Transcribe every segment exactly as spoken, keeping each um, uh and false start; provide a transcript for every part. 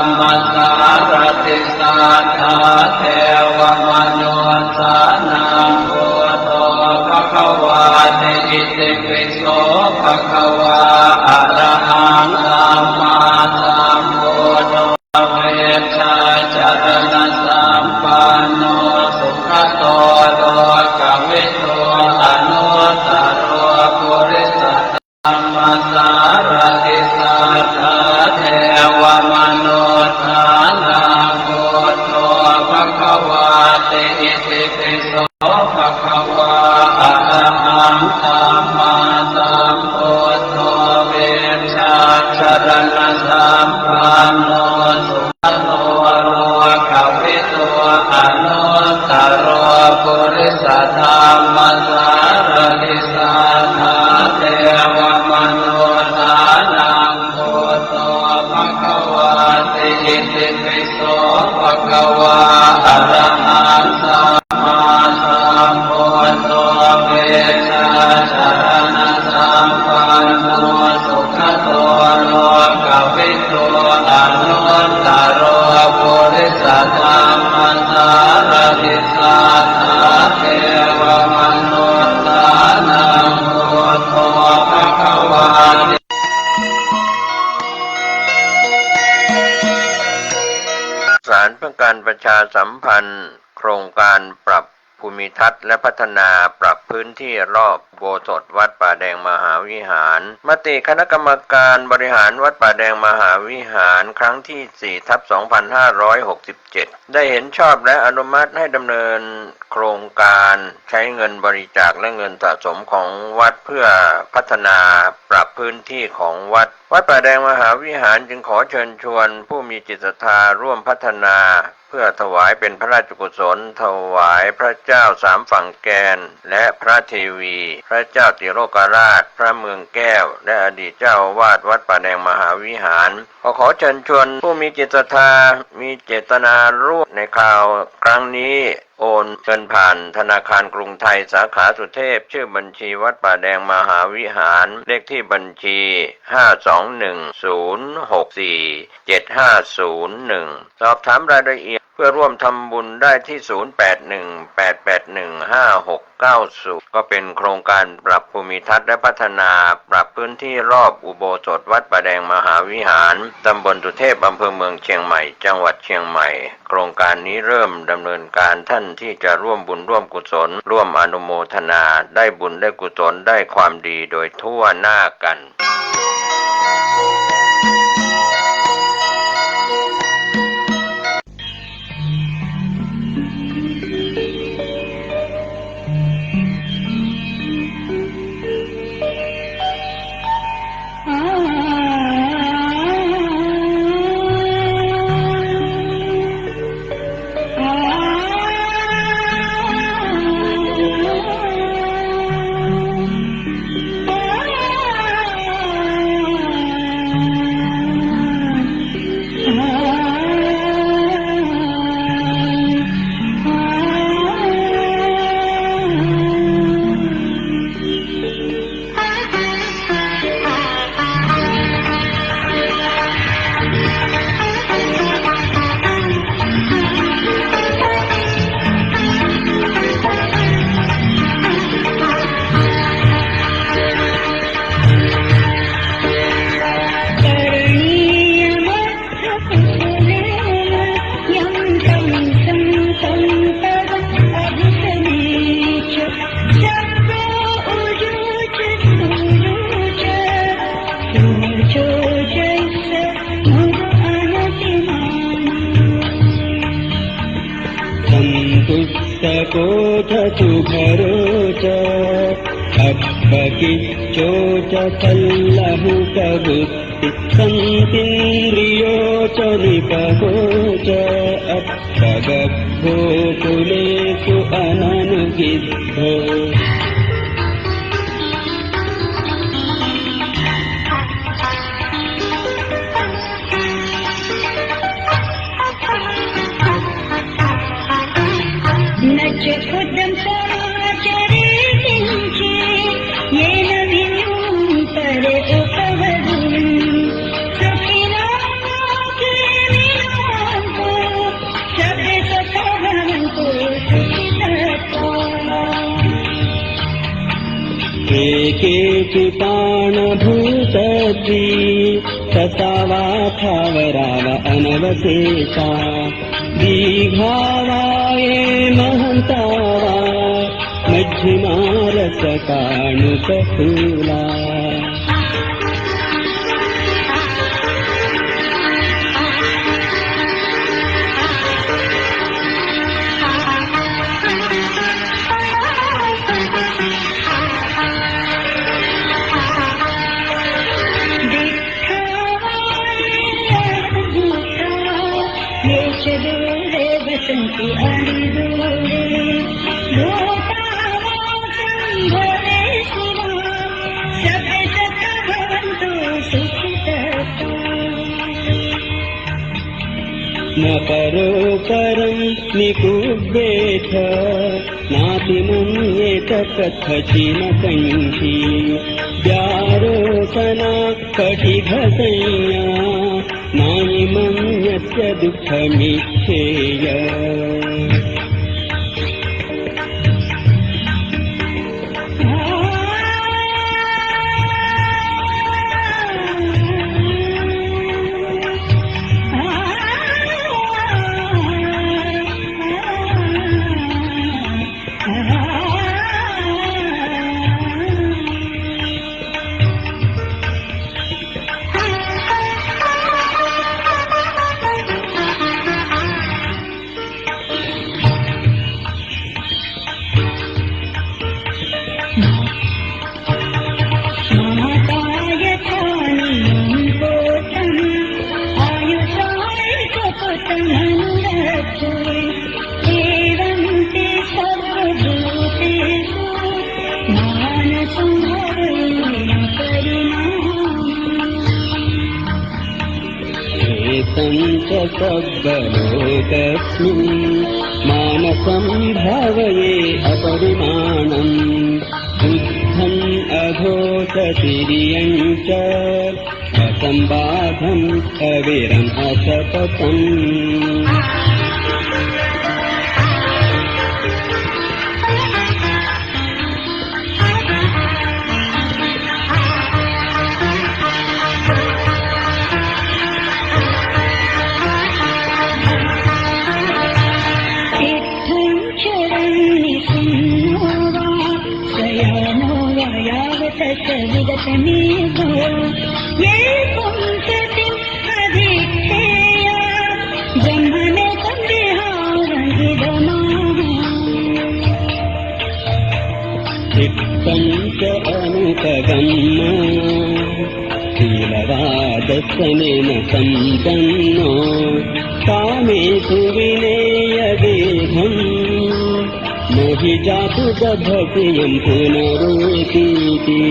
Dhammasārathi satthā devamanussānaṃ buddho bhagavāti. Itipi so bhagavā arahaṃ sammāsambuddho vijjācaraṇasampanno sugato lokavidū anuttaro purisadammasārathi satthā devamanussānaṃ buddho bhagavāti. Itipi so bhagavā arahaṃ sammāsambuddho vijjācaraṇasampanno sugato lokavidū anuttaro purisadammasārathi satthā devamanussānaṃ buddho bhagavāti. Itipi so bhagavā arahaṃ sammāsambuddho vijjācaraṇasampanno sugato lokavidū anuttaro purisadammasārathi satthā devamanussānaṃ buddho bhagavāti. สารเพื่อการประชาสัมพันธ์โครงการปรับภูมิทัศน์และพัฒนาปรับพื้นที่รอบอุโบสถวัดป่าแดงมหาวิหาร มติคณะกรรมการบริหารวัดป่าแดงมหาวิหารครั้งที่สี่ทับสองพันห้าร้อยหกสิบเจ็ด ได้เห็นชอบและอนุมัติให้ดำเนินโครงการใช้เงินบริจาคและเงินสะสมของวัดเพื่อพัฒนาปรับพื้นที่ของวัด วัดป่าแดงมหาวิหารจึงขอเชิญชวนผู้มีจิตศรัทธาร่วมพัฒนา เพื่อถวายเป็นพระราชกุศล ถวายพระเจ้าสามฝั่งแกน และพระเทวี พระเจ้าติโลกราช พระเมืองแก้ว และอดีตเจ้าอาวาสวัดป่าแดงมหาวิหาร ขอ ขอเชิญชวนผู้มีจิตศรัทธา มีเจตนาร่วมในคราวครั้งนี้ โอนเงินผ่านธนาคารกรุงไทยสาขาสุเทพ ชื่อบัญชีวัดป่าแดงมหาวิหาร เลขที่บัญชี ห้าสองหนึ่งศูนย์หกสี่เจ็ดห้าศูนย์หนึ่ง สอบถามรายละเอียดเพื่อร่วมทำบุญได้ที่ ศูนย์แปดหนึ่งแปดแปดหนึ่งห้าหกเก้าศูนย์ ก็เป็นโครงการปรับภูมิทัศน์และพัฒนาปรับพื้นที่รอบอุโบสถวัดป่าแดงมหาวิหาร ตำบลสุเทพ อำเภอเมืองเชียงใหม่ จังหวัดเชียงใหม่ โครงการนี้เริ่มดำเนินการ ท่านที่จะร่วมบุญร่วมกุศล ร่วมอนุโมทนา ได้บุญได้กุศล ได้ความดีโดยทั่วหน้ากัน सन्तुष्टको च सुभरो च अप्पकिच्चो च सल्लहुकवृत्ति सन्तीन्द्रियो च निपको च अप्पगब्बो कुलेषु अननुगिद्धो। न च क्षुद्रं समाचरेत् किञ्चित् येन विद्मो परोपवधून्। सुखिनो लोके केचिपाणभूतद्वीपसत्त्वा वा थावरा वा अनवशेषा। दीर्घा वा ये महान्ता वा मझ्झिमा रसकाणुकस्थूला। दिट्ठा वा ये अणिदूरे वसन्ति अणिदूरे। भूता वा सम्भवेषु वा सब्बे सत्त्वा भवन्तु सुखितस्ता। न परोपरं निकुब्बेथ नातिमन्येत कथंचिन कंचि। व्यारोचना पठिघसंज्ञा नायि मन्यस्य दुःखमिच्छेय। माता यथा नियमं पोतं आयुषा हि स्वपुत्रमनुरक्षेत्। एवं ते सर्वभूतेषु मानसं भावये अपरिमाणम्। एतं च सब्बलोकस्मिन् मानसं भावये अपरिमाणम्। उद्धं अधो च तिर्यं च असंबाधं अविरं असततं। तिष्ठन् चरन् निसन्नो वा शय्यानो वा यावतत्र विगतमेधो। ये पुंसति अधिक्रियेय ब्रह्ममेतं विहारमिदमाहुः। चित्तं च अनुपगम्य शीलवादसनेन सम्पन्नो कामेषु विनेय गेहं न हि जातु गभसियं पुनरेतीति।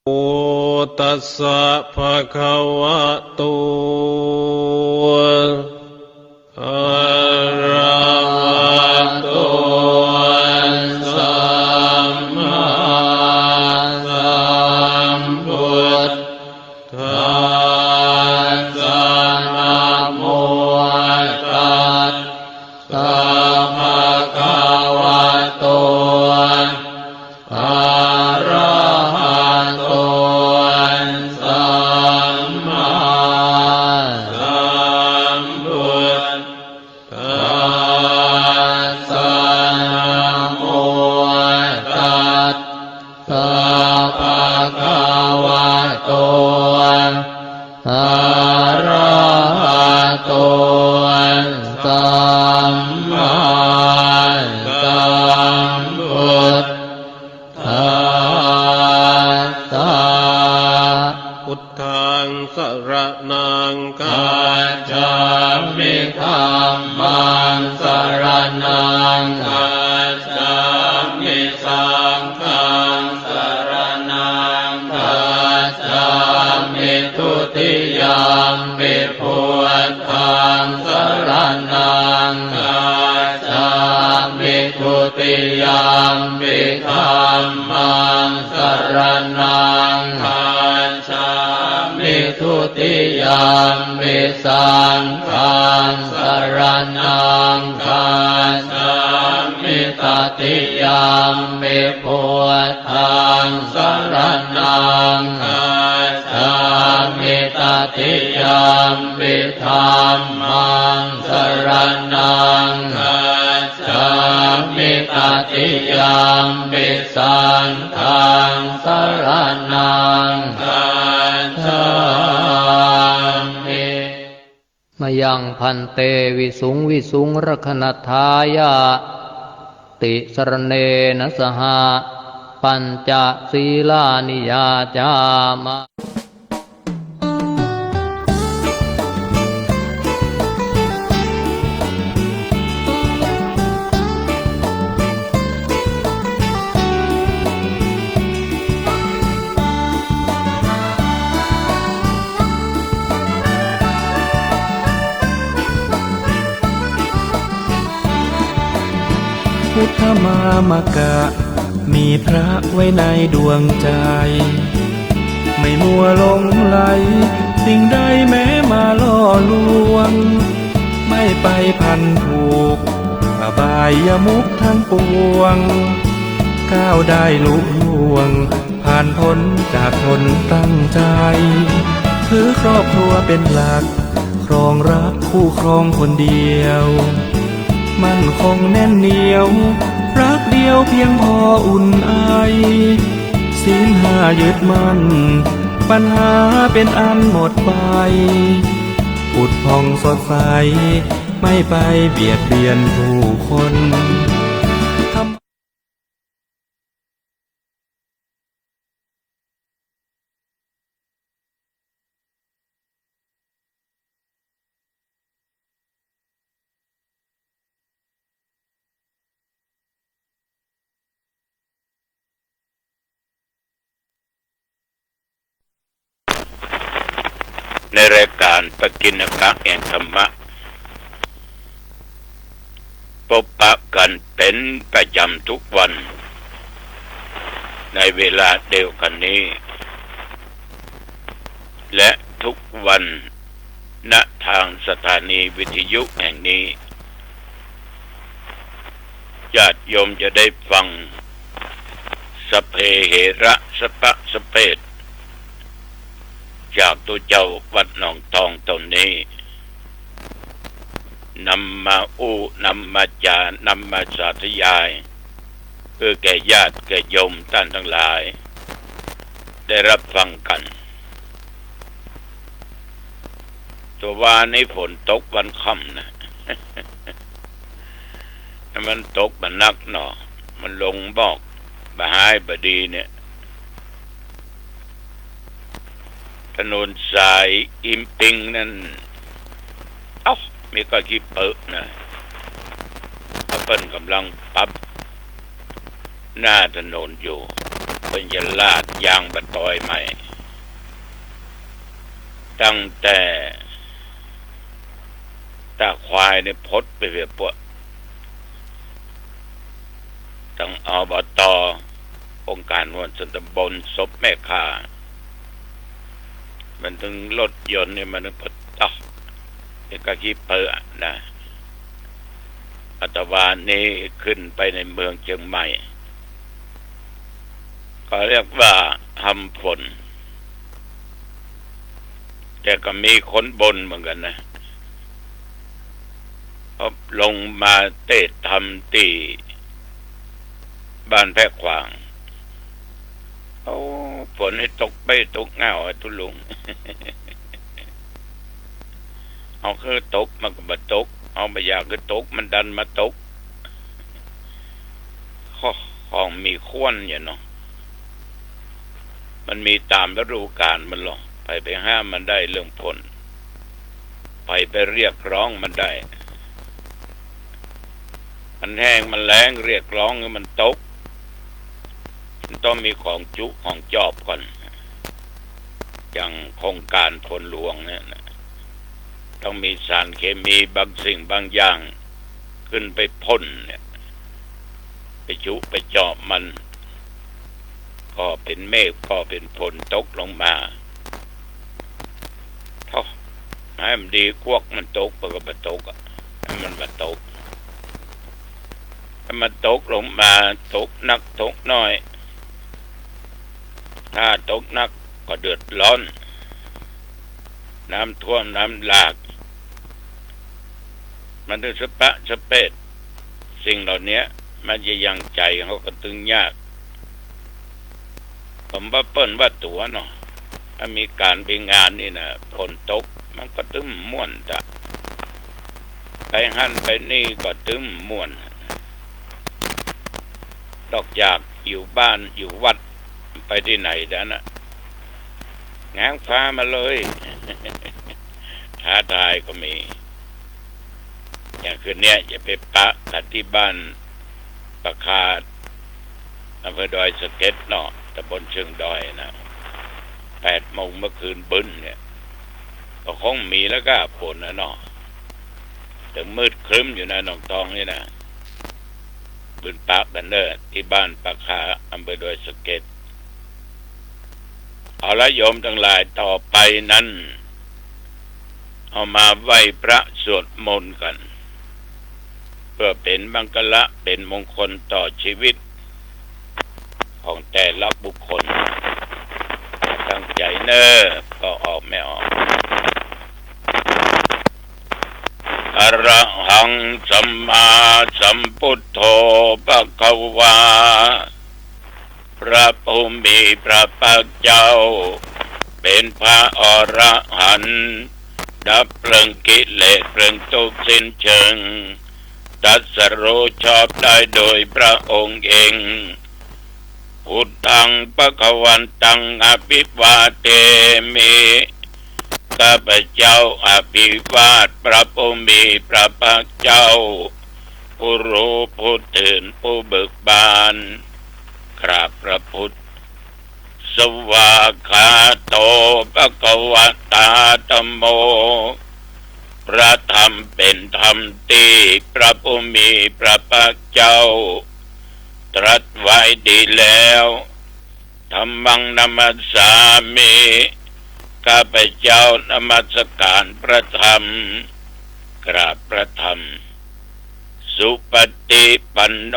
नमो तस्स भगवतो अरहतो सम्मासम्बुद्ध तस्स नमो तस्स भगवतो अरहतो सम्मासम्बुद्ध तस्स नमो तस्स भगवतो สัมมาสัมพุทธัสสะ Buddhaṃ saraṇaṃ gacchāmi. Dhammaṃ saraṇaṃ gacchāmi. Saṅghaṃ saraṇaṃ gacchāmi. Dutiyampi buddhaṃ saraṇaṃ gacchāmi. Dutiyampi dhammaṃ saraṇaṃ gacchāmi. Dutiyampi saṅghaṃ saraṇaṃ gacchāmi. Tatiyampi buddhaṃ saraṇaṃ gacchāmi. Tatiyampi dhammaṃ saraṇaṃ gacchāmi. Tatiyampi saṅghaṃ saraṇaṃ gacchāmi. Mayaṃ bhante visuṃ visuṃ rakkhaṇatthāya tisaraṇena saha pañca sīlāni yācāma. พุทธมามกะ มีพระไว้ในดวงใจ ไม่มัวหลงใหล สิ่งใดแม้มาล่อลวง ไม่ไปพันผูก อบายมุขทั้งปวง ก้าวได้ลุล่วง ผ่านพ้นจากตนตั้งใจ ถือครอบครัวเป็นหลัก ครองรักคู่ครองคนเดียว มั่นคงแน่นเหนียว รักเดียวเพียงพออุ่นไอ ศีลห้ายึดมั่น ปัญหาเป็นอันหมดไป ผุดผ่องสดใส ไม่ไปเบียดเบียนผู้คน ในรายการปกิณณกะแห่งธรรมะ พบปะกันเป็นประจำทุกวัน ในเวลาเดียวกันนี้ และทุกวัน ณ ทางสถานีวิทยุแห่งนี้ ญาติโยมจะได้ฟัง สัพเพเหระสัพพะสัพเพท จากตุ๊เจ้าวัดหนองทองตนนี้ นำมาอู้ นำมาจา นำมาสาธยาย เพื่อแก่ญาติแก่โยมต้านตังหลาย ได้รับฟังกั๋น แต่วานี้ฝนตกวันค่ำนะ มันตกบ่หนักเนาะ มันลงหมอกบ่หายบ่ดีเนี่ย ถนนสายอิมปิงนั้น เอ้า มีก้าขี้เปอะนะ เปิ้นก่ำลังปรับหน้าถนนอยู่ เปิ้นจะลาดยางบ่าตอยใหม่ ตั้งแต่ตาควายเนี่ยพดไปเสียปวด ตัง อบต. องค์การขนส่งตำบล ศพแม่ข่า มันตึงรถยนต์เนี่ยมันตึงปะต๊อ นี่ก้าขี้เปอะนะ อาตวานี้ขึ้นไปในเมืองเจียงใหม่ เขาเรียกว่าทำฝน แต่ก็มีคนบ่นเหมือนกันนะ เพราะลงมาเตะทำตี้บ้านแพะขวาง โอ้ ฝนนี่ตกเป๊ะตกเง่าอะตุ๊ลุง เอ เอาหื้อตกมันก็บ่ตก เอาบ่อยากหื้อตกมันดันมาตก ข้อ ของมีควรอยู่เนาะ มันมีต๋ามฤดูกาลมันลอ ใผไปห้ามมันได้เรื่องฝน ใผไปเรียกร้องมันได้ มันแห้งมันแล้งเรียกร้องหื้อมันตก มันต้องมีของจุของจอบก่อน อย่างโครงก๋านฝนหลวงเนี่ยนะ ต้องมีสารเคมีบางสิ่งบางอย่างขึ้นไปพ่นเนี่ย ไปจุไปจอบมัน ก็เป๋นเมฆ ก็เป๋นฝนตกลงมา โธ่ หื้อมันดีกวักมันตก มันก็บ่ตกอะ หื้อมันบ่ตก หื้อมันตกลงมา ตกนักตกน้อย ถ้าตกนักก็เดือดร้อน น้ำท่วมน้ำหลาก มันตึงสะปะสะเปด สิ่งเหล่านี้มันจะยังใจ๋เฮาก็ตึงยาก ผมว่าเปิ้นว่าตั๋วเนาะ ถ้ามีก๋านมีงานนี่นะ ฝนตกมันก็ตึงม่วนตะ ไปหั้นไปนี่ก็ตึงม่วน นอกจากอยู่บ้านอยู่วัด ไปตี้ไหนแล้วนะ ง้างฟ้ามาเลย ท้าทายก็มี อย่างคืนเนี้ยจะไปปะกั๋นตี้บ้านป่าคา อำเภอดอยสะเก็ดเนาะ ตำบลเชิงดอยนะ แปดโมงเมื่อคืนบึ้นเนี่ย ก็คงมีแล้วก็ฝนนะเนาะ ตึงมืดครึ้มอยู่นะ หนองตองนี่นะ บึ้นปะกั๋นเน่อ ตี้บ้านป่าคา อำเภอดอยสะเก็ด เอาละโยมตังหลาย ต่อไปนั้น เอามาไหว้พระสวดมนต์กั๋น เพื่อเป๋นมังคละ เป๋นมงคลต่อชีวิตของแต่ละบุคคล ตั้งใจ๋เน่อ ก็ออกไม่ออก อะระหังสัมมาสัมพุทโธ ภะคะวา พระผู้มีพระภาคเจ้า เป๋นพระอรหันต์ ดับเปลิ้งกิเลสเปลิ้งตุ๊กข์สิ้นเชิง ตรัสรู้ชอบได้โดยพระองค์เอง พุทธัง ภะคะวันตัง อะภิวาเทมิ ข้าพเจ้าอภิวาทพระผู้มีพระภาคเจ้า ผู้รู้ผู้ตื่นผู้เบิกบาน กราบพระพุทธ สวากขาโต ภะคะวะตา ธัมโม พระธรรมเป๋นธรรมตี้พระผู้มีพระภาคเจ้า ตรัสไว้ดีแล้ว ธัมมัง นะมัสสามิ ข้าพเจ้านมัสการพระธรรม กราบพระธรรม สุปฏิปันโน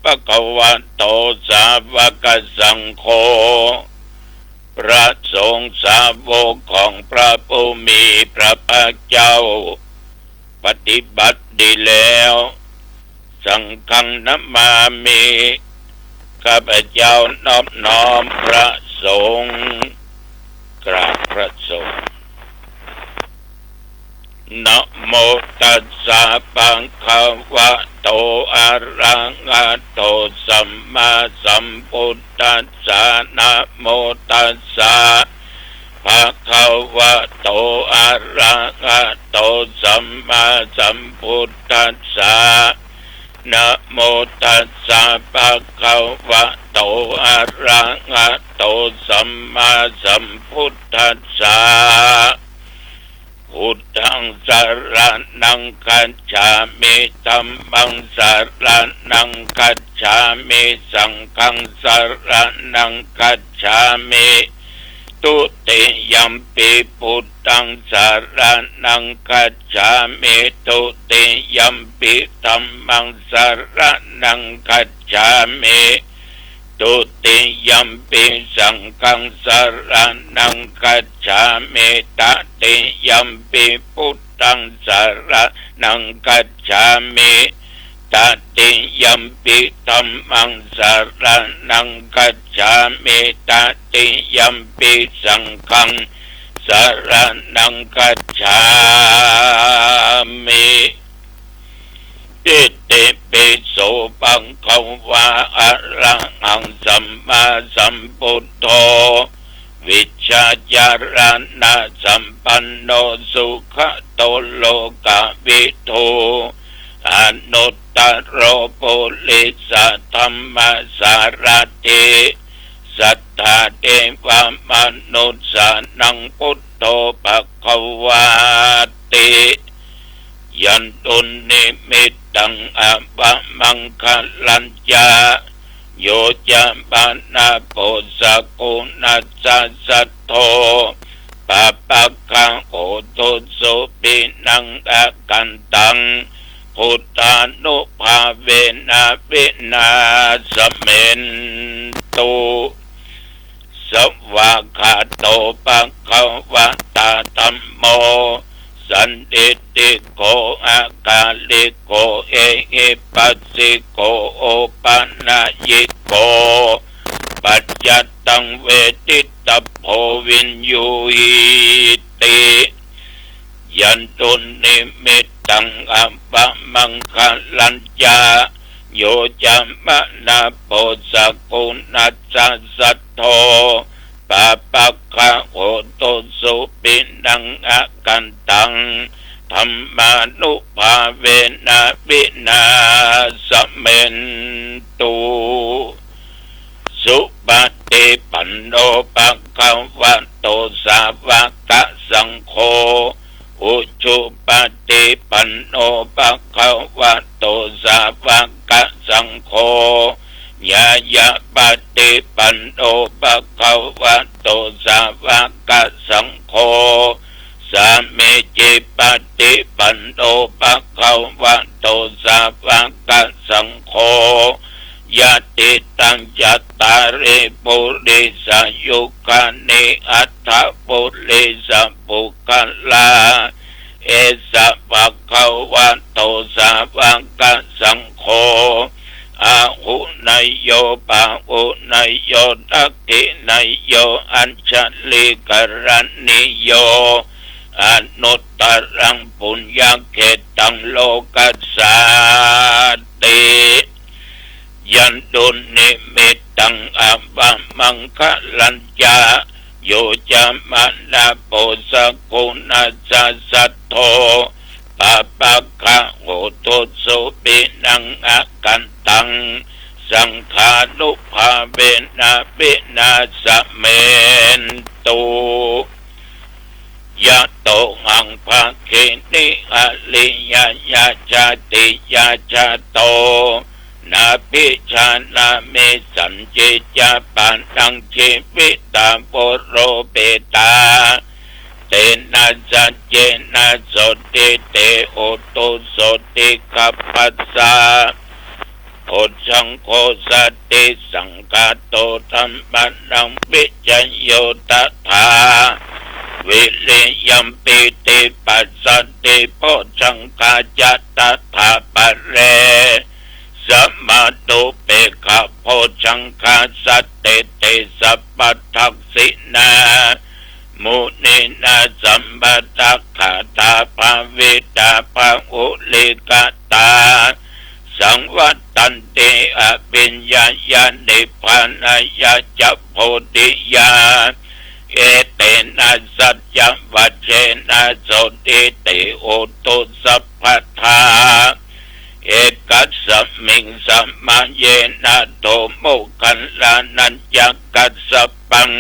ภะคะวะโต สาวกสังโฆ พระสงฆ์สาวกของพระผู้มีพระภาคเจ้า ปฏิบัติดีแล้ว สังฆัง นะมามิ ข้าพเจ้านอบน้อมพระสงฆ์ กราบพระสงฆ์ นะโมตัสสะ ภะคะวะโต อะระหะโต สัมมาสัมพุทธัสสะ นะโมตัสสะ ภะคะวะโต อะระหะโต สัมมาสัมพุทธัสสะ นะโมตัสสะ ภะคะวะโต อะระหะโต สัมมาสัมพุทธัสสะ พุทธัง สะระณัง คัจฉามิ ธัมมัง สะระณัง คัจฉามิ สังฆัง สะระณัง คัจฉามิ ทุติยัมปิ พุทธัง สะระณัง คัจฉามิ ทุติยัมปิ ธัมมัง สะระณัง คัจฉามิ ทุติยัมปิ สังฆัง สะระณัง คัจฉามิ ตติยัมปิ พุทธัง สะระณัง คัจฉามิ ตติยัมปิ ธัมมัง สะระณัง คัจฉามิ ตติยัมปิ สังฆัง สรณังคัจฉามิ อิติปิโส ภะคะวา อะระหัง สัมมาสัมพุทโธ วิชชาจารณะสัมปันโน สุขะโต โลกะวิทู อนุตตะโร ปุริสะธัมมะสารถิ สัทธาเทวะมนุสสานัง พุทโธ ภะคะวาติ ยันตุนนิมิตตัง อะวะมังคะลัญจะ โยจะมะนะ โปสะกุณัสสะ สัทโธ ปะปะคะโหตุ สุปินัง อะกันตัง พุทธานุภาเวนะ วินาสเมนตุ สวากขาโต ภะคะวะตา ธัมโม สันทิฏฐิโก อะกาลิโก เอหิปัสสิโก โอปะนะยิโก ปัจจัตตัง เวทิตะโพ วิญญูหิติ ยันตุนนิมิตตัง อะวะมังคะลัญจะ โยจะมะนะ โปสะกุณัสสะ สัทโธ ปะปะคะโหตุ สุปินัง อะกันตัง ธัมมานุภาเวนะ วินาสเมนตุ สุปะฏิปันโน ภะคะวะโต สาวะกะสังโฆ อุจุปะฏิปันโน ภะคะวะโต สาวะกะสังโฆ ญาณะปะฏิปันโน ภะคะวะโต สาวะกะสังโฆ สามีจิปะฏิปันโน ภะคะวะโต สาวะกะสังโฆ ยะติตัง จัตตาริ ปุริสายุคานิ อัฏฐะปุริสะปุคคลา เอสะภะคะวะโต สาวะกะสังโฆ อาหุเนยโย ปาหุเนยโย ทักขิเนยโย อัญชลีกะรณีโย อนุตตรัง ปุญญะเขตตัง โลกัสสาติ ยันตุนนิมิตตัง อะวะมังคะลัญจะ โยจะมะนะ โปสะกุณัสสะ สัทโธ ปะปะคะโหตุ สุปินัง อะกันตัง สังฆานุภาเวนะ วินาสเมนตุ ยะโตหัง ภะคินิ อะริยะยะ จาติยะ จะโต นาภิชานะ เม สัญญิ จะปะทัง จีวิตา โวโรเปตา เตนะ สัจเจนะ โสตถิ เต โหตุ โสตถิ คัพพะสสะ โพชฌังโค สันติสังคาโต ธัมมานัง วิจโย ตถา วิริยัม ปีติ ปัสสัทธิ โพชฌังคา จะ ตถา ปะเร สมานุเปกขะ โพชฌังคา สันติเต สัพพะทักขิณา มุนีนา สัมมาทักขาตา ภาวิตา พะหุลีกะตา สังวัตตันติ อภิญญาญา นิพพานาญา จะ โพธิญา เอเตนะ สัจจวัจเจนะ โสตถิ เต โหตุ สัพพะทา เอกัสสมิง สะมะเยนะ โท โมคคัลลานะญะ กัสสปัง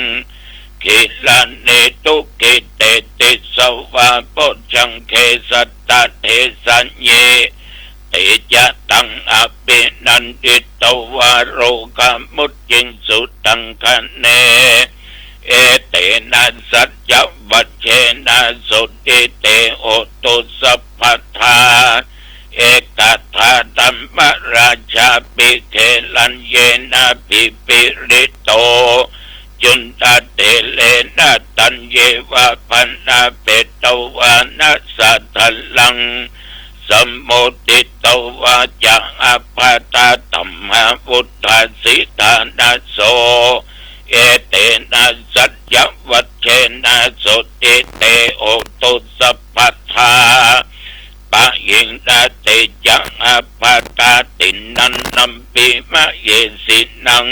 กิลานิ ทุกขิเต ติสสะวา โพชฌังเข สัตตะ เทสะเย เตจะตัง อภินันทิตวา โรกามุจจิงสุตังคะเน เอเตนะ สัจจวัจเจนะ โสตถิ เต โหตุ สัพพะทา เอกทาธัมมราชาปิ เขลัญเยนะ ภิปิริโต จุณฑะเถเรนะ ตัญเยวะ ภะนะเปตวานะ สะทะลัง สะโมทิตวาจะ อัพพะทาธัมมา วุฏฐาสิทธานะโส เอเตนะ สัจจวัจเชนะ โสตถิ เต โหตุ สัพพะทา ปะหิง นะ เตจะะ อัปปาทา ติณันนัมปิ มะเหสินัง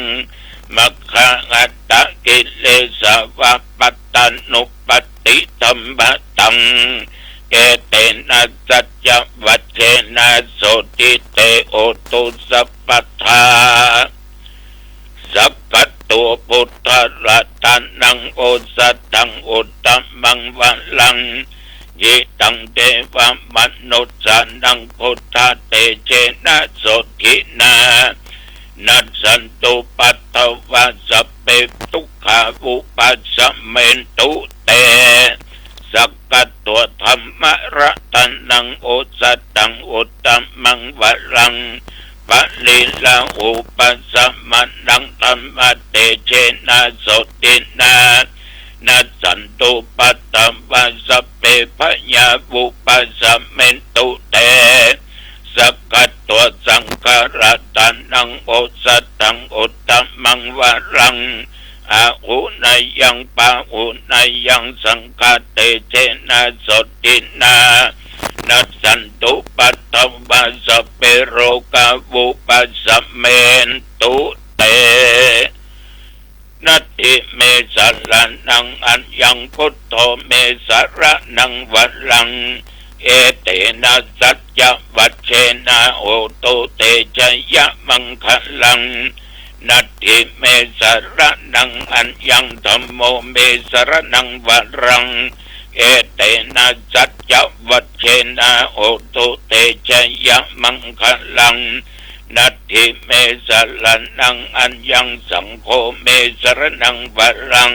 มัคคะ อัตตะ กิเลสะวะ ปัตตานุปัตติธัมมะตัง เอเตนะ สัจจวัจเชนะ โสตถิ เต โหตุ สัพพะทา สักขะโต พุทธะ รัตะนัง โอสะถัง อุตตะมัง วะรัง หิตัง เตวะ มะนุสสานัง พุทธะ เตเชนะ โสตถินะ นัสสันตุ ปัทธะวา สัพเพ ทุกขา วุปัสสะเมนตุ เต สักขะโต ธัมมะ รัตะนัง โอสะถัง อุตตะมัง วะรัง ปะริลาหู ปัสสะมะนัง ธัมมะ เตเชนะ โสตถินะ นัสสันตุ ปัทธะวา สัพเพ พะยา วุปัสสะเมนตุ เต สักขะโต สังฆะ รัตะนัง โอสะถัง อุตตะมัง วะรัง อาหุเนยัง ปาหุเนยัง สังฆะ เตเชนะ โสตถินะ นัสสันตุ ปัทธะวา สัพเพ โรกา วุปัสสะเมนตุ เต นัตถิเม สะระณัง อัญญัง พุทโธ เม สะระณัง วะรัง เอเตนะ สัจจวัจเชนะ โหตุ เตชะยะ มังคะลัง นัตถิเม สะระณัง อัญญัง ธัมโม เม สะระณัง วะรัง เอเตนะ สัจจวัจเชนะ โหตุ เตชะยะ มังคะลัง นัตถิเม สะระณัง อัญญัง สังโฆ เม สะระณัง วะรัง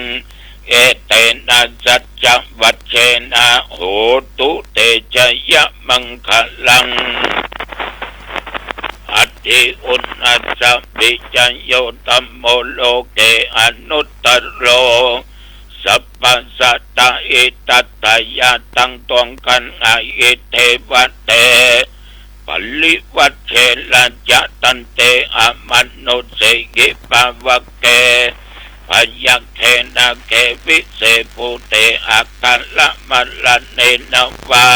เอเตนะ สัจจวัจเชนะ โหตุ เตชะยะ มังคะลัง อัตถิอุณณัสสะ วิจโย ธัมโม โลเก อนุตตะโร สัพพะสัตตะ หิตัตถะยะ ตัง ตวง คันหะหิ เทวะเต ปริวัจเชนะ จะ ตันเต อมะนุสสีหิ ภะวะเก พยัคเข นาเก วิเศษ ภูเต อะคะ ละมะระเณนะ วา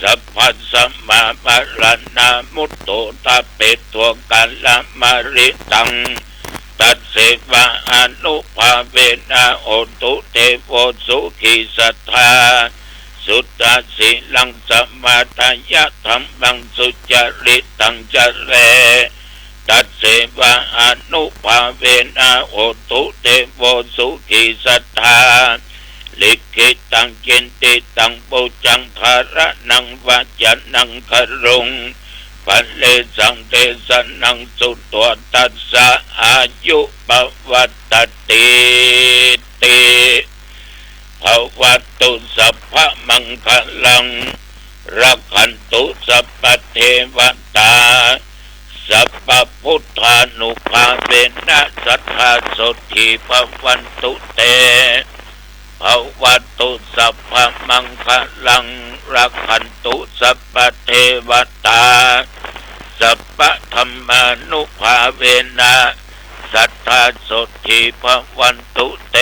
สัพพะสะมะ มะระณา มุตโต ทะเป ตวง กาละมะริตัง ตัสเสวะ อานุภาเวนะ โหตุ เตโว สุขี สัตถา สุตตะ สีลัง สะมะทะยะ ธัมมัง สุจะริตัง จะเร ตัสเสวะ อานุภาเวนะ โหตุ เตโว สุขี สัตถา ลิกขิตัง กิตติตัง ปุจจัง ธาระณัง วะจะนัง คารุง ภะเรสัง เตสะนัง สุตวัตถัสสะ อายุ ปะวัตตะตีติ ภะวะตุ สัพพะมังคะลัง รักขันตุ สัพพะเทวะตา สัพพะพุทธานุภาเวนะ สัตถา โสตถี ภะวันตุ เต ภะวะตุ สัพพะมังคะลัง รักขันตุ สัพพะเทวะตา สัพพะธัมมานุภาเวนะ สัตถา โสตถี ภะวันตุ เต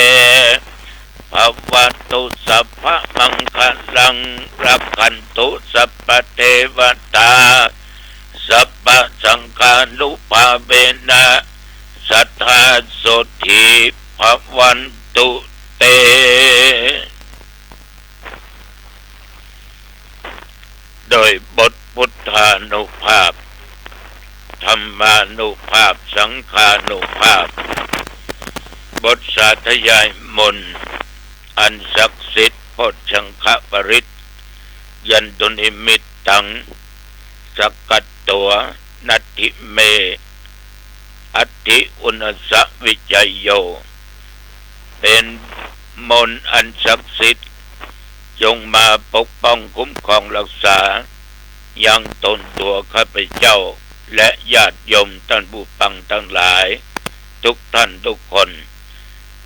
ภะวะตุ สัพพะมังคะลัง รักขันตุ สัพพะเทวะตา สัพพะสังฆานุภาเวนะ สัตถา โสตถี ภะวันตุ เต โดยบทพุทธานุภาพ ธัมมานุภาพ สังฆานุภาพ บทสาธยายมนต์อันศักดิ์สิทธิ์ โพชฌังคปริตร ยันตุนิมิตตัง สักขะโต นัตถิเม อัตถิอุณณัสสะ วิจโย เป็นมนต์อันศักดิ์สิทธิ์ จงมาปกป้องคุ้มครองรักษา ยังตนตัวข้าพเจ้า และญาติโยมท่านผู้ฟังทั้งหลาย ทุกท่านทุกคน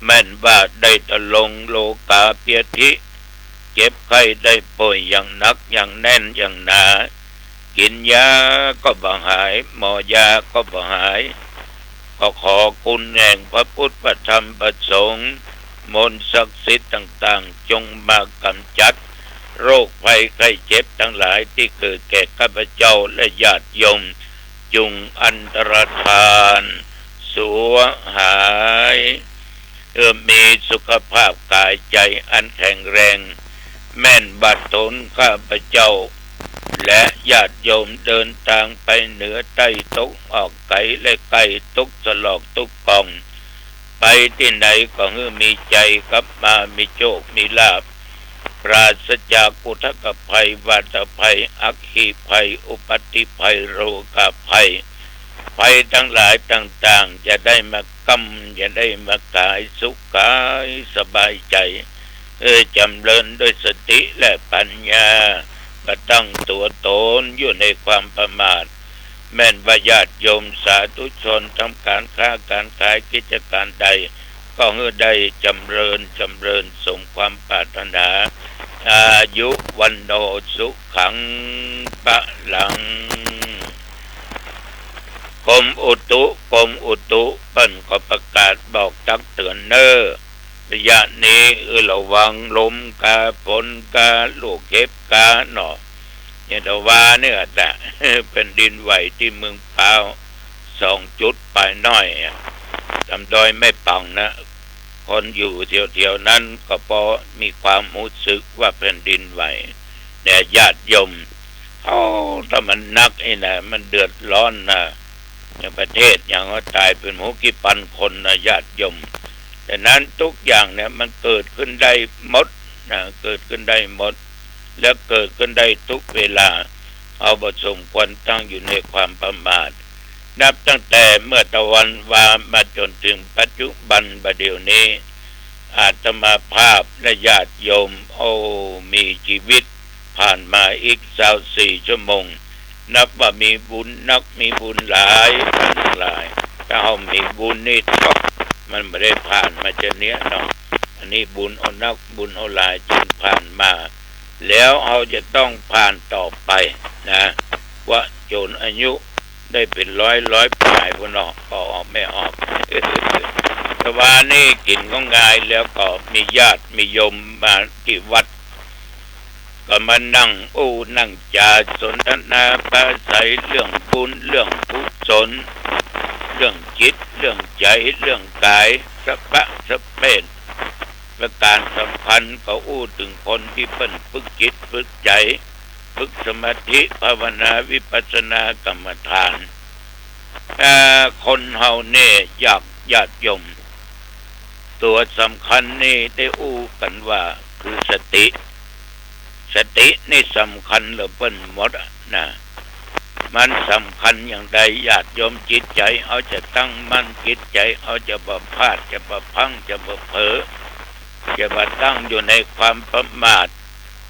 แม่นว่าได้ทรงโรคาพยาธิ เจ็บไข้ได้ป่วยอย่างหนักอย่างแน่นอย่างหนา กินยาก็บ่หาย หมอยาก็บ่หาย ก็ขอคุณแห่งพระพุทธพระธรรมพระสงฆ์ มนต์ศักดิ์สิทธิ์ต่างๆ จงมากำจัดโรคภัยไข้เจ็บทั้งหลายที่เกิดแก่ข้าพเจ้าและญาติโยม จุ่งอันตรธาน สูญหาย เออ มีสุขภาพกายใจ๋อันแข็งแรง แม่นบัดตนข้าพเจ้า และญาติโยมเดินตางไปเหนือใต้ตกออกไก๋และใก้ ตุ๊กสลอกตุ๊กปอง ไปตี้ไหนก็หื้อมีใจ๋กลับมา มีโชคมีลาภ ปราศจากอุทกภัย วาตภัย อัคคีภัย อุปัตติภัย โรคาภัย ภัยทั้งหลายต่างๆ อย่าได้มาก้ำ อย่าได้มาก๋าย สุขกายสบายใจ๋ เออ จ๋ำเริญด้วยสติและปัญญา บ่ตั้งตั๋วตนอยู่ในความประมาท แม่นว่าญาติโยมสาธุชนทำก๋านค้าก๋านขายกิจก๋านใด ก็หื้อได้จ๋ำเริญจ๋ำเริญสมความปรารถนา อายุวัณโณสุขังพลัง กรมอุตุ กรมอุตุเปิ้นก็ประกาศบอกตักเตื๋อนเน่อ ระยะนี้ เออ ระวังลมกา ฝนกา ลูกเห็บกาเนาะ เนี่ย ตะวาเนี่ย แต่แผ่นดินไหวตี้เมืองพร้าว สองจุดป๋ายหน้อยอะ ต๋ามดอยแม่ป๋องนะ คนอยู่แถวๆ นั้นก็ปอมีความฮู้สึกว่าแผ่นดินไหว เนี่ย ญาติโยม โอ้ ถ้ามันหนักนี่นะ มันเดือดร้อนนะ อย่างประเทศอย่างว่าต๋ายเป๋นบ่ฮู้กี่ปันคนนะ ญาติโยม ฉะนั้นทุกอย่างเนี่ยมันเกิดขึ้นได้หมดนะ เกิดขึ้นได้หมด และเกิดขึ้นได้ทุกเวลา เฮาบ่สมควรตั้งอยู่ในความประมาท นับตั้งแต่เมื่อตะวันวามาจ๋นเถิงปัจจุบันบ่าเดี่ยวนี้ อาตมาภาพและญาติโยม โอ้ มีจีวิตผ่านมาอีกซาวสี่ชั่วโมง นับว่ามีบุญนัก มีบุญหลาย ท่านทั้งหลาย ถ้าเฮามีบุญนี่ มันบ่ได้ผ่านมาจะเนี้ยเนาะ อันนี้บุญเอานัก บุญเอาหลาย จึงผ่านมา แล้วเฮาจะต้องผ่านต่อไปนะ ว่าจ๋นอายุได้เป๋นร้อย ร้อยป๋ายพุ้นเนาะ ก็ออกไม่ออก ตะวานี้กิ๋นของงาย แล้วก็มีญาติมีโยมมาตี้วัด ก็มานั่งอู้นั่งจ๋าสนทนาปราศรัยเรื่องบุญเรื่องกุศล เรื่องจิตเรื่องใจ๋ เรื่องก๋าย สะปะสะเปด ประก๋านสำคัญก็อู้เถิงคนตี้เปิ้นฝึกจิตฝึกใจ๋ ฝึกสมาธิภาวนาวิปัสสนากรรมฐาน เอ่อ คนเฮาเนี่ย ญาติ ญาติโยม ตั๋วสำคัญนี่ได้อู้กั๋นว่าคือสติ สตินี่สำคัญเหลือเปิ้นหมดอะนะ มันสำคัญอย่างใด ญาติโยม จิตใจ๋เฮาจะตั้งมั่น จิตใจ๋เฮาจะบ่พลาด จะบ่พลั้ง จะบ่เผลอ จะบ่ตั้งอยู่ในความประมาท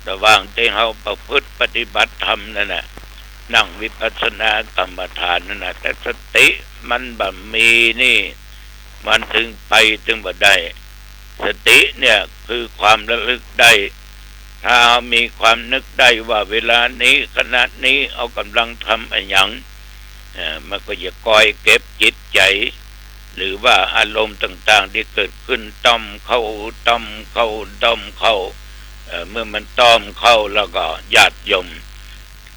ระหว่างตี้เฮาประพฤติปฏิบัติธรรมนั่นน่ะ นั่งวิปัสสนากรรมฐานนั่นน่ะ แต่สติมันบ่มีนี่ มันเถิงไปเถิงบ่ได้ สติเนี่ยคือความระลึกได้ ถ้าเฮามีความนึกได้ว่าเวลานี้ ขณะนี้ เฮากำลังทำอะหยัง เอ่อ มันก็จะคอยเก็บจิตใจ๋ หรือว่าอารมณ์ต่างๆ ตี้เกิดขึ้น ต่อมเข้า ต่อมเข้า ต่อมเข้า เอ่อ เมื่อมันต่อมเข้าแล้วก็ ญาติโยม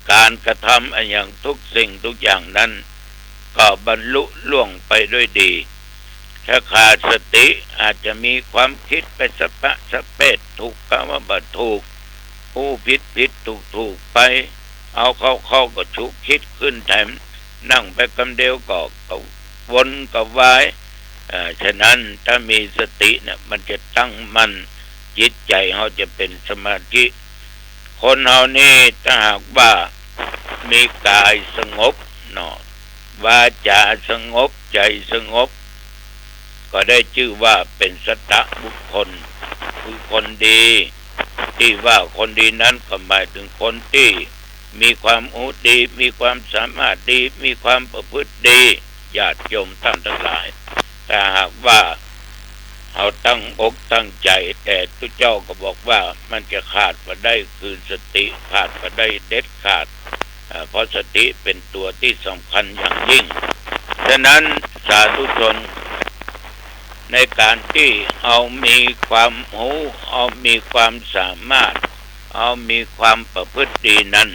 ก๋านกระทำอะหยังทุกสิ่งทุกอย่างนั้น ก็บรรลุล่วงไปด้วยดี ถ้าขาดสติอาจจะมีความกึ๊ดไปสะปะสะเปด ถูกกาว่าบ่ถูก ฮู้ผิดผิดถูกถูกไป เอาเข้าเข้าก็ชุกคิดขึ้นแถม นั่งไปกำเดียวก็ ก็วนกระวาย เอ่อ ฉะนั้นถ้ามีสติเนี่ย มันจะตั้งมั่น จิตใจ๋เฮาจะเป๋นสมาธิ คนเฮานี่ถ้าหากว่ามีก๋ายสงบเนาะ วาจ๋าสงบ ใจ๋สงบ ก็ได้จื้อว่าเป๋นสัตตบุคคล คือคนดี ตี้ว่าคนดีนั้นก็หมายเถิงคนตี้มีความฮู้ดี มีความสามารถดี มีความประพฤติดี ญาติโยมท่านทั้งหลาย ถ้าหากว่าเฮาตั้งอกตั้งใจ๋ แต่ตุ๊เจ้าก็บอกว่ามันจะขาดบ่ได้คือสติ ขาดบ่ได้เด็ดขาด อ่า เพราะสติเป๋นตั๋วตี้สำคัญอย่างยิ่ง ฉะนั้น สาธุชน ในก๋านตี้เฮามีความฮู้ เฮามีความสามารถ เฮามีความประพฤติดีนั้น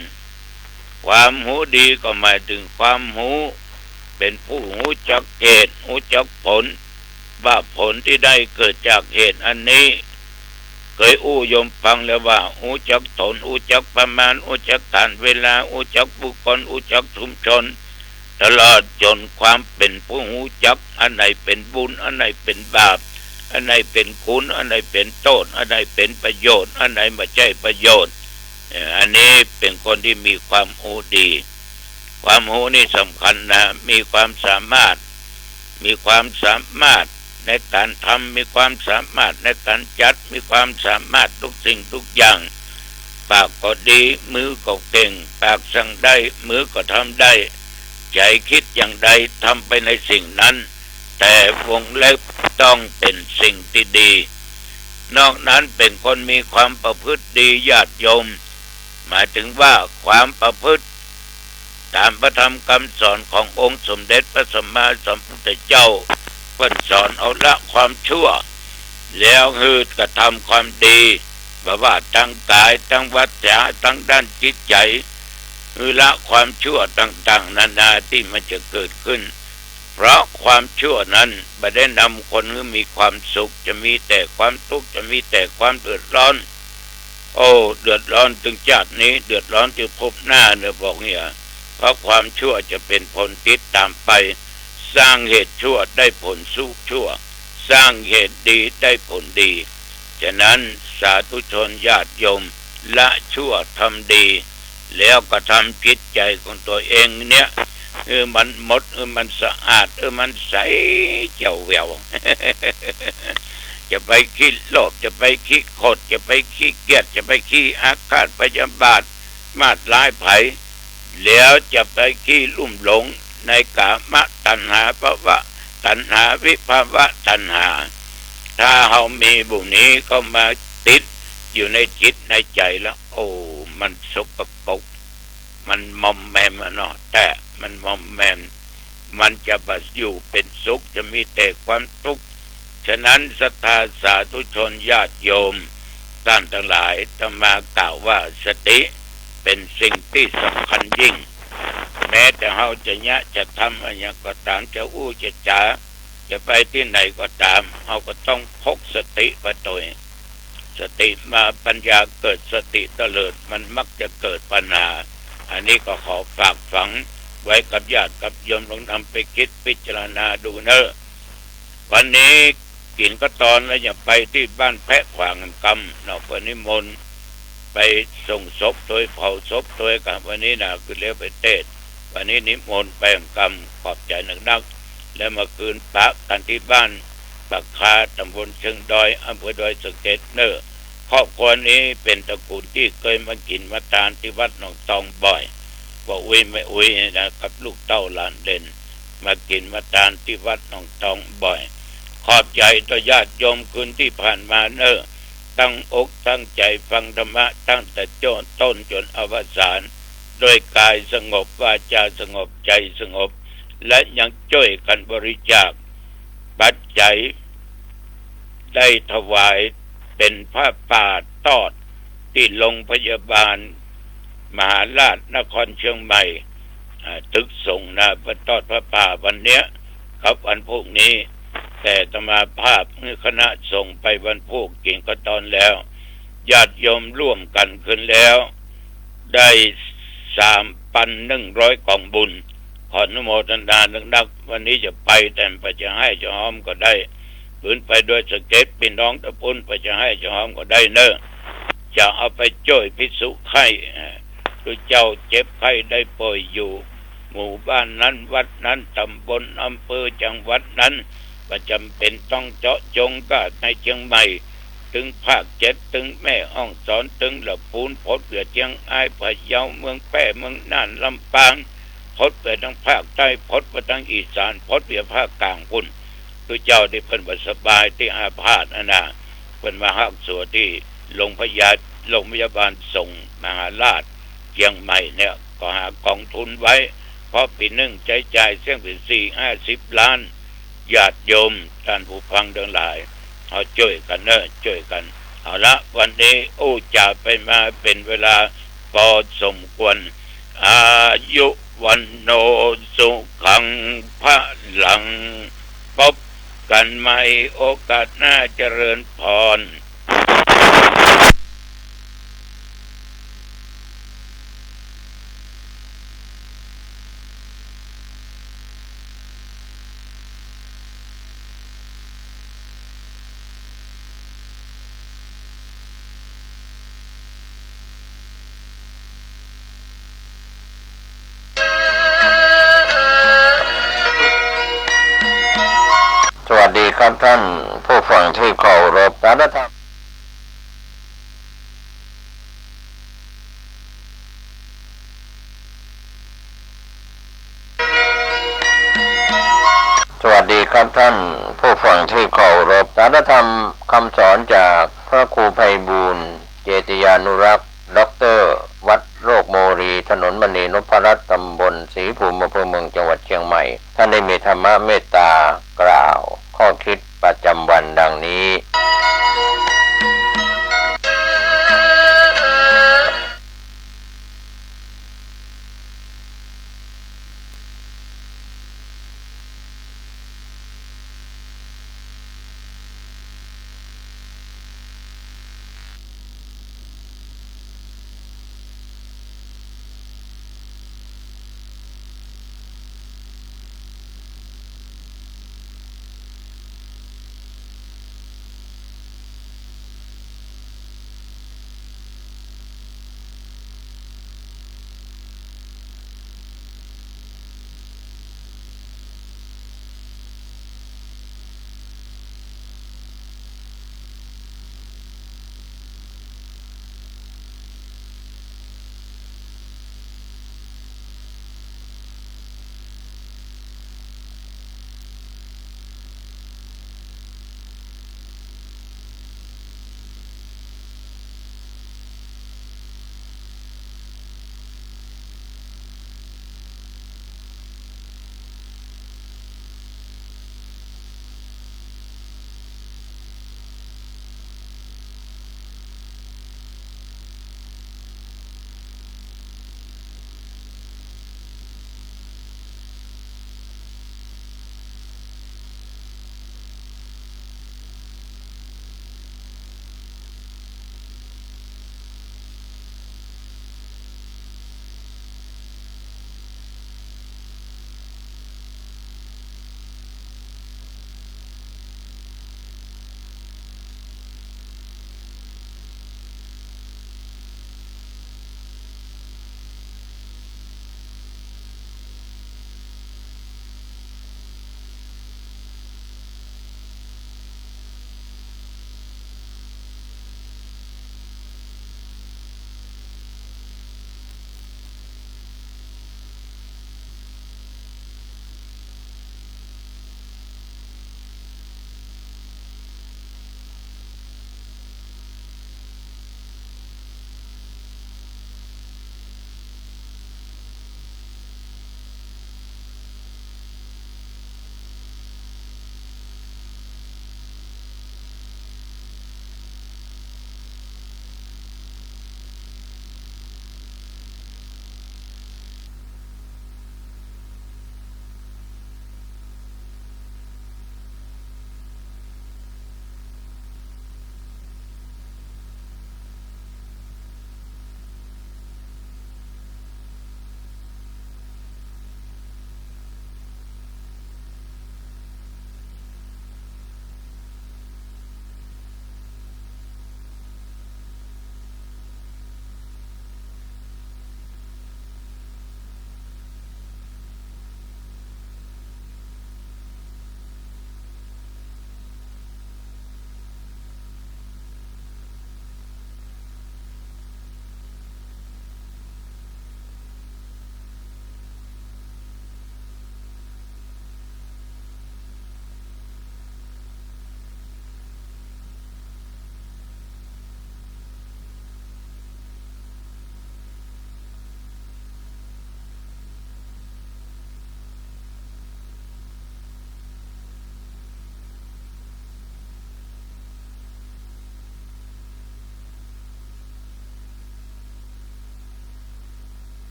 ความฮู้ดีก็หมายเถิงความฮู้ เป๋นผู้ฮู้จักเหตุ ฮู้จักผล ว่าผลตี้ได้เกิดจากเหตุอันนี้ เกยอู้โยมฟังแล้วว่า ฮู้จักต๋น ฮู้จักประมาณ ฮู้จักก๋าลเวลา ฮู้จักบุคคล ฮู้จักชุมชน ตลอดจ๋นความเป๋นผู้ฮู้จัก อันไหนเป๋นบุญ อันไหนเป๋นบาป อันไหนเป๋นคุณ อันไหนเป๋นโต้ษ อันไหนเป๋นประโยชน์ อันไหนบ่ใจ้ประโยชน์ เอ่อ อันนี้เป๋นคนตี้มีความฮู้ดี ความฮู้นี่สำคัญนะ มีความสามารถ มีความสามารถในก๋านทำ มีความสามารถในก๋านจัด มีความสามารถทุกสิ่งทุกอย่าง ปากก็ดี มือก็เก่ง ปากสั่งได้ มือก็ทำได้ ใจ๋กึ๊ดอย่างใด ทำไปในสิ่งนั้น แต่วงเล็บต้องเป๋นสิ่งตี้ดี นอกนั้นเป๋นคนมีความประพฤติดี ญาติโยม หมายเถิงว่าความประพฤติต๋ามพระธรรมกำสอนขององค์สมเด็จพระสัมมาสัมพุทธเจ้า เปิ้นสอนเอาละความชั่ว แล้วหื้อกระทำความดี บ่ว่าตางก๋าย ตางวาจา ตางด้านจิตใจ๋ หื้อละความชั่วต่างๆ นานาตี้มันจะเกิดขึ้น เพราะความชั่วนั้นบ่ได้นำคนหื้อมีความสุข จะมีแต่ความทุกข์ จะมีแต่ความเดือดร้อน โอ้ เดือดร้อนเถิงจาตินี้ เดือดร้อนเถิงภพหน้าเน่อ บอกเนี่ย เพราะความชั่วจะเป๋นผลติดต๋ามไป สร้างเหตุชั่วได้ผลสุขชั่ว สร้างเหตุดีได้ผลดี ฉะนั้นสาธุชนญาติโยม ละชั่วทำดี แล้วก็ทำจิตใจ๋ของตั๋วเองเนี่ย หื้อมันหมด หื้อมันสะอาด หื้อมันใสแจ๋วแหวว จะไปขี้โลภ จะไปขี้ขด จะไปขี้เกียจ จะไปขี้อาฆาตพยาบาท มาดร้ายใผ แล้วจะไปขี้ลุ่มหลงในกามตัณหา ภวตัณหา วิภวตัณหา ถ้าเฮามีบุญนี้เข้ามาติดอยู่ในจิตในใจ๋แล้ว โอ้ มันสกปรก มันมอมแมมอะเนาะ แต่มันมอมแมม มันจะบ่อยู่เป๋นสุข จะมีแต่ความทุกข์ ฉะนั้นศรัทธาสาธุชนญาติโยม ต้านตังหลาย อาตมากล่าวว่าสติเป๋นสิ่งตี้สำคัญยิ่ง แม้แต่เฮาจะเยียะจะทำอะหยังก็ต๋าม จะอู้จะจ๋า จะไปตี้ไหนก็ต๋าม เฮาก็ต้องพกสติไปตวย สติมาปัญญาเกิด สติเตลิด มันมักจะเกิดปัญหา อันนี้ก็ขอฝากฝังไว้กับญาติกับโยม ลองนำไปกึ๊ดพิจารณาดูเน่อ วันนี้กิ๋นข้าวตอนแล้วจะไปตี้บ้านแพะขวางกำเนาะ เปิ้นนิมนต์ไปส่งศพตวย เผาศพตวยกั๋น วันนี้นะ คืนแล้วไปเตศน์ วันนี้นิมนต์ไปกำ ขอบใจ๋นักๆ แล้วเมื่อคืนปะกั๋นตี้บ้านปากคา ต๋ำบลเชิงดอย อำเภอดอยสะเก็ดเน่อ ครอบครัวนี้เป๋นตระกูลตี้เกยมากิ๋นมาตานตี้วัดหนองตองบ่อย ป้ออุ๊ยแม่อุ๊ยนะ กับลูกเต้าหลานเหลน มากิ๋นมาตานตี้วัดหนองตองบ่อย ขอบใจ๋ต่อญาติโยมคืนตี้ผ่านมาเน่อ ตั้งอกตั้งใจ๋ฟังธรรมะตั้งแต่โจ้นต้นจ๋นอวสาน ด้วยกายสงบ วาจาสงบ ใจ๋สงบ และยังจ้วยกั๋นบริจาคปัจจัย ได้ถวายเป๋นผ้าป่าตอดตี้โรงพยาบาลมหาราชนครเชียงใหม่ อ่า ตึกสงฆ์นะ ไปตอดผ้าป่าวันเนี้ยกับวันพูกนี้ แต่อาตมาภาพหื้อคณะสงฆ์ไปวันพูกกิ๋นข้าวตอนแล้ว ญาติโยมร่วมกั๋นคืนแล้ว ได้สามปันหนึ่งร้อยกองบุญ ขออนุโมทนานักๆ วันนี้จะไปแต่บ่จะไห้จะฮอมก็ได้ ปืนไปดอยสะเก็ด ปี้น้องตะปูนบ่จะไห้จะฮอมก็ได้เน่อ จะเอาไปจ้วยภิกษุไข้ อ่า ตุ๊เจ้าเจ็บไข้ได้ป่วยอยู่ หมู่บ้านนั้นวัดนั้น ต๋ำบลอำเภอจังหวัดนั้น บ่จ๋ำเป๋นต้องเจาะจงก้าในเจียงใหม่ ตึงภาคเจ็ด ตึงแม่ฮ่องสอน ตึงละปูน พดเปื้อเจียงอาย พะเยา เมืองแป้ เมืองน่าน ลำปาง พดไปตังภาคใต้ พดไปตังอีสาน พดไปภาคกลางปู้น ตุ๊เจ้าตี้เปิ้นบ่สบายตี้อาพาธอะนะ เปิ้นมาฮักษาตี้โรงพยา โรงพยาบาลสงฆ์มหาราชเจียงใหม่เนี่ย ก็หากองทุนไว้ เพราะปี๋นึ่งใจ๊จ่ายเสี้ยงเป๋นสี่ห้าสิบล้าน ญาติโยมต้านผู้ฟังตังหลาย เอาจ้วยกั๋นเน่อ จ้วยกั๋น เอาละ วันนี้อู้จ๋าไปมาเป๋นเวลาปอสมควร อายุ วัณโณ สุขัง พะลัง ปบกั๋นใหม่โอกาสหน้า เจริญพร สวัสดีครับท่านผู้ฟังที่เคารพ สารธรรม สวัสดีครับท่านผู้ฟังที่เคารพ สารธรรมคำสอนจากพระครูไพบูลย์ เจติยานุรักษ์ ด็อกเตอร์ วัดโรกโมรี ถนนมณีนพรัตน์ ตำบลศรีภูมิ อำเภอเมือง จังหวัดเชียงใหม่ ท่านได้มีธรรมเมตตากรา